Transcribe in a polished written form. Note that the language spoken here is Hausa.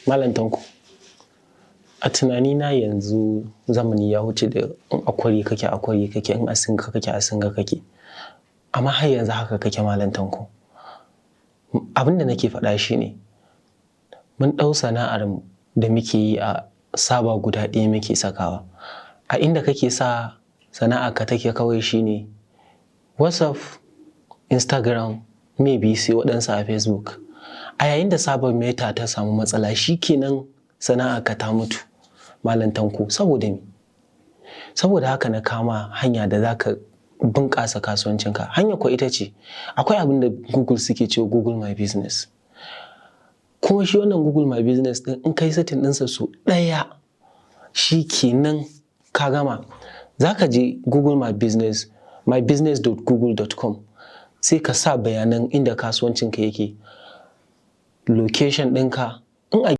Malam Tanko, a tunanina yanzu zamani ya wuce da in a kwari kake a kwari kake, in a singa kake a singa kake. Amma har yanzu haka kake, Malam Tanko. Abin da nake faɗa shi ne, mun ɗau sana'ar da muke yi a server guda ɗaya muke sakawa. A inda kake sa sana'a ka take kawai shine WhatsApp, Instagram, maybe sai waɗansu a Facebook. A yayin da server Meta ta samu matsala, shi kenan sana'a ka ta mutu, Malam Tanko, saboda me? Saboda haka na kama hanya da za ka bunƙasa kasuwancinka. Hanya ko ita ce, akwai abin da Google suke cewa Google My Business. Kuma shi wannan Google My Business ɗin, in kai setting ɗinsa sau ɗaya, shi kenan ka gama. Za ka je Google My Business, mybusiness.google.com, sai ka sa bayanan inda kasuwancinka yake, location ɗinka in a